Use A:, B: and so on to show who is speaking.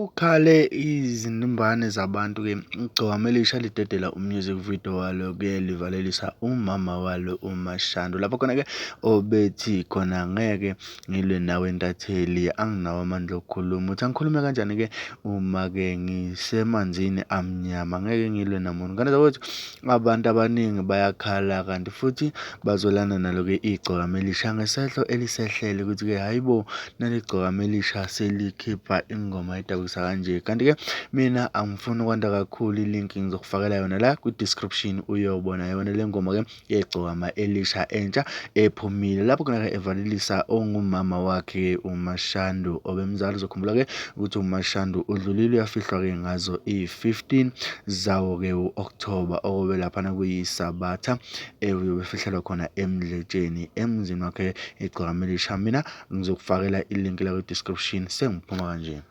A: Kukhale izindimbane zabantu-ke Igcokama Elisha lidedela u-music video walo-ke livalelisa umama walo uMaShandu. Lapho khona-ke obethi khona ngeke ngilwe nawe ntatheli anginawo amandla okukhuluma. Uthi angikhulume kanjani-ke uma-ke ngisemanzini amnyama ngeke ngilwe namuntu. Ngane zakwethu abantu abaningi bayakhala kanti futhi bazwelana nalo-ke Igcokama Elisha ngesehlo elisehlele ukuthi-ke hhayi bo naleli gcokama elisha selikhipha ingoma edabukisa kanje. Kanti-ke mina angifuni ukwanda kakhulu, i-link ngizokufakela yona la kwi-description uyobona yona le ngoma-ke yegcokama elisha entsha ephumile. Lapho khona-ke evalelisa ongumama wakhe uMaShandu obemzala. Uzokhumbula-ke ukuthi uMaShandu udlulile uyafihlwa-ke ngazo i-15 zawo-ke u-Okthoba okobe laphana kuyiSabatha uyobe efihlelwa khona eMdletsheni emzini wakhe igcokama elisha. Mina ngizokufakela i-link la kwi-description sengiphuma kanje.